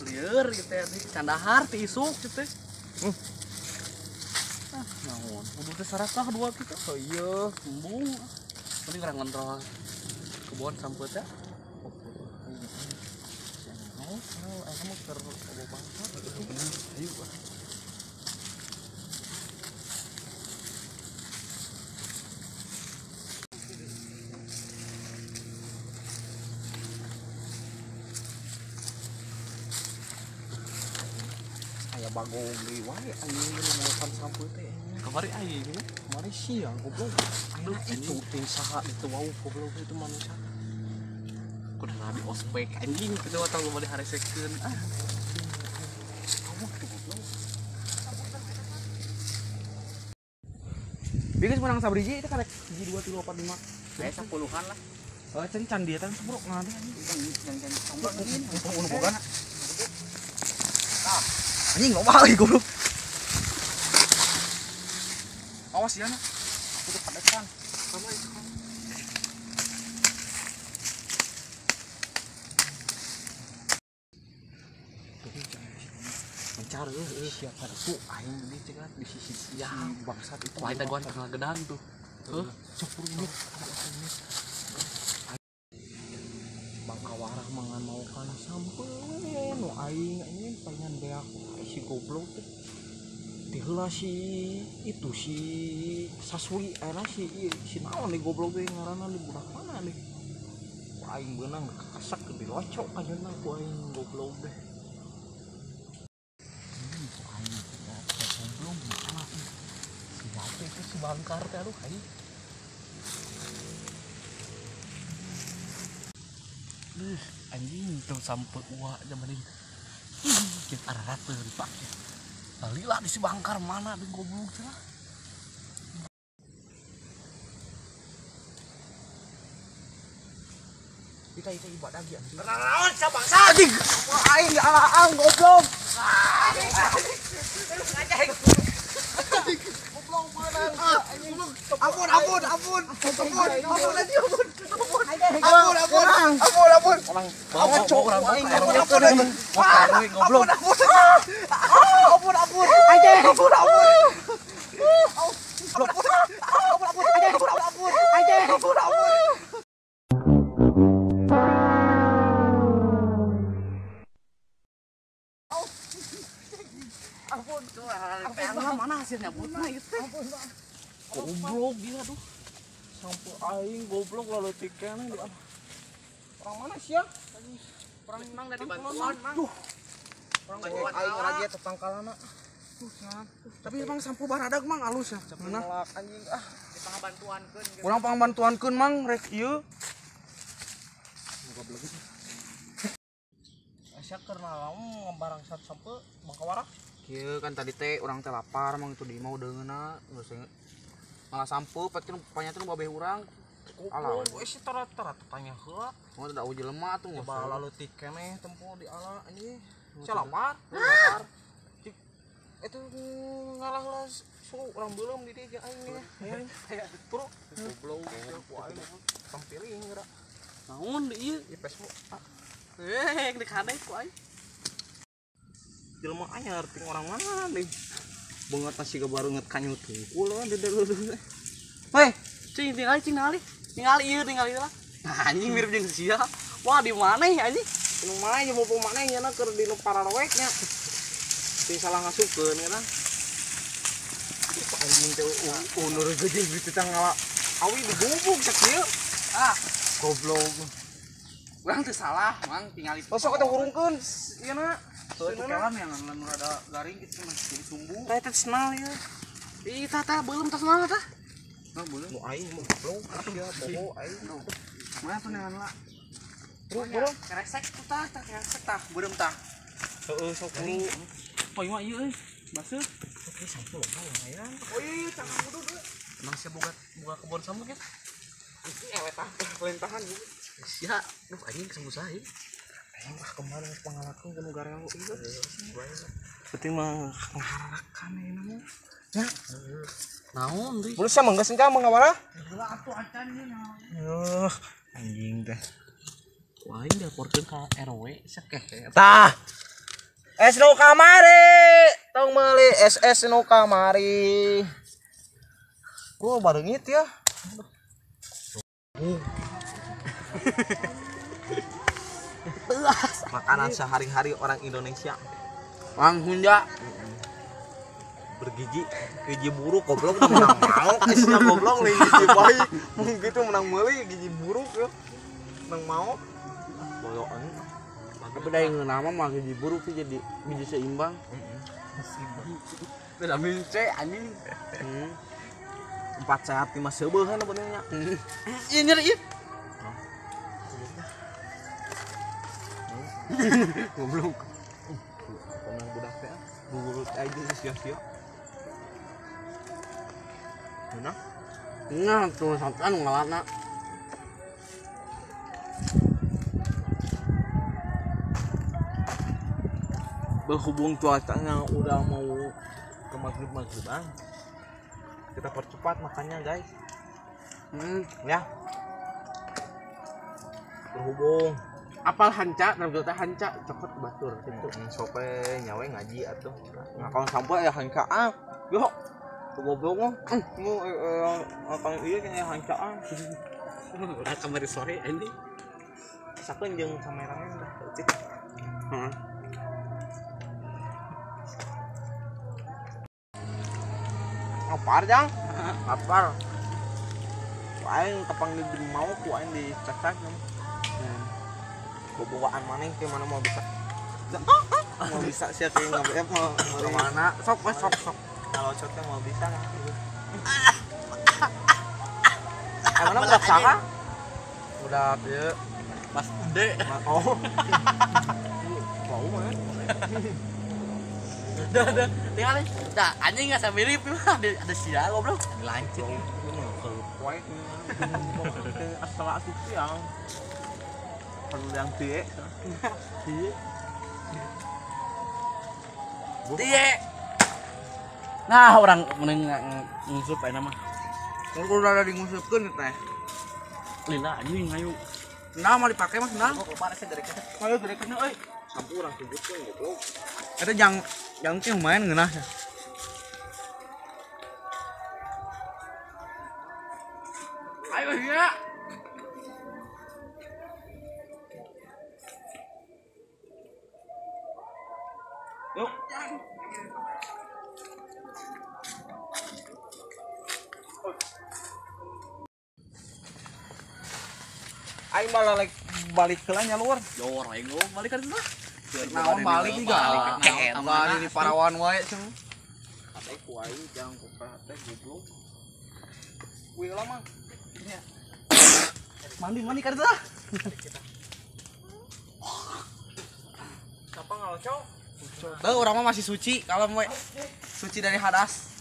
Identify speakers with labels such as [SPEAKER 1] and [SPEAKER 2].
[SPEAKER 1] Lieur gitu ya, candahar ti isuk gitu. Ah, naon? Kudu teh sarakah dua gitu. Oh iya, embung. Mending urang ngontrol kebon sampeut teh. Oh, ayo mah keur bangsa. Ayo.
[SPEAKER 2] Bagong deui wae anjing molokan sampeut teh.
[SPEAKER 1] Kamari aing nya.
[SPEAKER 2] Kamari siang goblok. Aduh itu ting saha itu wau goblok itu manusia.
[SPEAKER 1] Kudu nabi ospek anjing kitu mah tong loba diharesekeun. Ah.
[SPEAKER 2] Awak tuh goblok.
[SPEAKER 3] Bieu menang sabriji itu karek 1 2 3 4 5.
[SPEAKER 1] Aya 10-an lah.
[SPEAKER 3] Oh, can can dia tan sebrok ngadih anjing.
[SPEAKER 1] Can can
[SPEAKER 3] can boga. Anjing loba euy goblok. Awas ya, aku tuh padekan.
[SPEAKER 1] Sama itu.
[SPEAKER 2] Mencari siapa tuh aing di cegat di sisi
[SPEAKER 1] ya
[SPEAKER 2] bangsat itu.
[SPEAKER 1] Lain dagoan tengah gedang tuh. Heuh,
[SPEAKER 2] sok rumit. Bangkawarah mangan mau kana sampeun nu aing anjing pengen beak si goblok teh. Diheula si itu si Saswi era si si naon di goblok teh ngaranna di budak mana deh. Ku aing beunang kasak dilocok ayeuna ku aing goblok teh. Ku aing goblok mana si bape teh si bangkar teh aduh aing.
[SPEAKER 1] Anjing tuh sampai uak zaman ini. Kita arah-arah dipakai. Lila di si bangkar mana di goblok cenah.
[SPEAKER 2] Kita itu ibadah lagi anjing.
[SPEAKER 3] Naon sia bangsa anjing. Aing dialaang goblok.
[SPEAKER 2] Goblok mana anjing.
[SPEAKER 3] Ampun ampun ampun. Ampun ampun anjing ampun. Ampun ampun. Ampun ampun.
[SPEAKER 1] Orang ampun
[SPEAKER 3] ampun
[SPEAKER 1] goblok.
[SPEAKER 3] Ampun ampun. Anjing ampun ampun. Ampun ampun anjing ampun ampun. Anjing ampun ampun.
[SPEAKER 1] Ampun tuh mana hasilnya butna ieu teh. Goblok dia aduh.
[SPEAKER 2] Sampai aing goblok lalu tikena di orang mana sih ya?
[SPEAKER 1] Orang mang dari bantuan mang.
[SPEAKER 2] Duh. Orang bantuan aing raja tetangkalana.
[SPEAKER 3] Tuh, tapi emang sampo baradag mang alus ya.
[SPEAKER 2] Nah, anjing ah
[SPEAKER 1] dipangabantuankeun.
[SPEAKER 3] Urang pangabantuankeun mang rek ieu.
[SPEAKER 2] Goblok. Asa keur nalaung barangsat sampe bangkawarah.
[SPEAKER 3] Kieu kan tadi teh urang teh lapar mang itu di mau deungeuna geus malah sampo pek teh panya teh babeh urang.
[SPEAKER 2] Alah, we si tara-tara tanya heula.
[SPEAKER 3] Oh, da jelema atuh
[SPEAKER 2] coba lalu tik keneh tempo di ala anjing. Sia lapar.
[SPEAKER 3] Lapar.
[SPEAKER 2] Cik itu ngalah heula su urang beuleum di dieu aing nih. Aya turu. Goblok ku aing tampiling geura.
[SPEAKER 1] Naon di ieu?
[SPEAKER 2] Di Facebook.
[SPEAKER 1] Eh, dikadek ku aing.
[SPEAKER 2] Jelema anyar ting orang mana nih. Beungeut siga bareungeut kanyut hungkul we.
[SPEAKER 1] Heh, cing tingali cing ningali. Tingali ieu tingali lah. Nah, anjing mirip jeung sia. Wah, di mana anjing?
[SPEAKER 2] Nu mana jeung bopo maneh nya keur di nu pararoek nya. Teu salah ngasupkeun nya. Anjing teh unur geuing gitu teh ngala awi digubuk sakieu.
[SPEAKER 1] Ah,
[SPEAKER 2] goblok.
[SPEAKER 1] Urang teu salah, Mang, tingali.
[SPEAKER 2] Oh, sok teh hurungkeun ieu na.
[SPEAKER 3] Tukelan yang anu rada garing gitu mah jadi sumbu.
[SPEAKER 2] Tah eta senal ieu.
[SPEAKER 1] Ih, tah tah beuleum tah senal tah.
[SPEAKER 3] Nah, beuleum.
[SPEAKER 2] Nu aing mah goblok sia boho aing.
[SPEAKER 3] Mana tuh neangan lah.
[SPEAKER 2] Bro,
[SPEAKER 1] keresek tuh tah, tah keresek tah, beureum tah.
[SPEAKER 2] Heeh, sok buru.
[SPEAKER 1] Oh, ieu mah ieu euy. Baseuh.
[SPEAKER 2] Oke, sampo lumayan.
[SPEAKER 3] Oh iya, cangang kudu deui.
[SPEAKER 1] Emang sia boga kebon sampo gitu.
[SPEAKER 3] Pelentahan gitu.
[SPEAKER 1] Sia, duh anjing kesembuh sae.
[SPEAKER 2] Aing mah kemarin geus pangalakeun ku nu garelo ieu. Penting mah ngaharakan ieu mah. Ya.
[SPEAKER 1] Naon deui?
[SPEAKER 2] Boleh sama geus engka mah ngawara?
[SPEAKER 3] Heula atuh acan ieu naon.
[SPEAKER 2] Yuh, anjing teh.
[SPEAKER 1] Wah, aing dilaporkeun ka RW sakehe.
[SPEAKER 2] Tah. Es nu kamari, tong meuli SS nu kamari. Gua bareungit ya. Makanan sehari-hari orang Indonesia.
[SPEAKER 3] Mang Hunja
[SPEAKER 2] bergizi, gizi buruk goblok menang mau, isinya goblok nih gizi baik. Mun gitu menang meuli gizi buruk ya. Menang mau. Bodohan.
[SPEAKER 3] Tapi da yang nama mah gizi buruk sih jadi gizi seimbang.
[SPEAKER 1] Vitamin C anjing.
[SPEAKER 2] 4 sehat 5 seubeuh kan benernya.
[SPEAKER 1] Ieu nyeri ieu.
[SPEAKER 2] Goblok. Tenang budak teh. Gugurut aja sia-sia. Nah.
[SPEAKER 3] Nah, tuh sampean ngalana.
[SPEAKER 2] Berhubung cuacanya udah mau ke maghrib-maghriban, kita percepat makannya guys. Ya. Berhubung
[SPEAKER 3] apal hanca, nabi teh hanca cokot batur gitu.
[SPEAKER 2] Sope nyawe ngaji atuh. Ngakon sampai ya hanca ah. Yo. Goblok mah. Mu ngakon ieu nya hanca ah.
[SPEAKER 1] Udah kamari sore anjing.
[SPEAKER 2] Sakeun jeung kameramen dah leutik.
[SPEAKER 3] Heeh.
[SPEAKER 2] Lapar jang? Lapar. Aing kepang di mau ku aing dicacak. Bobowaan maneh ke mana mau bisa. Mau bisa sia kayak nggak mau
[SPEAKER 3] mana sok sok sok.
[SPEAKER 2] Kalau cotnya mau bisa kan. Emang udah saha?
[SPEAKER 3] Udah ya.
[SPEAKER 1] Mas Ude.
[SPEAKER 2] Oh. Bau mah.
[SPEAKER 1] Udah, udah. Tinggal nih. Nah, anjing enggak sama mirip mah ada sia goblok. Lanjut.
[SPEAKER 2] Poe asal asup siang. Perlu yang tie.
[SPEAKER 1] Tie. Tie. Nah, orang mending nguseup ayeuna mah.
[SPEAKER 3] Mun kudu ada di nguseupeun teh.
[SPEAKER 1] Lila anjing ayo.
[SPEAKER 3] Nah, mau dipake mah senang.
[SPEAKER 2] Ayo gerekeun euy. Sampu urang sebutkeun goblok.
[SPEAKER 3] Eta jang teh lumayan ngeunah. Ayo ya.
[SPEAKER 2] Yuk. Aing malah balik heula nya luar.
[SPEAKER 1] Jor aing balik kan lah.
[SPEAKER 3] Naon balik juga. Balik di Parawan wae cenah.
[SPEAKER 2] Ate ku aing jang ku teh goblok. Kuy heula mah.
[SPEAKER 1] Mandi-mandi kan lah.
[SPEAKER 2] Siapa ngalocok?
[SPEAKER 3] Tuh orang mah masih suci kalau we. Suci dari hadas.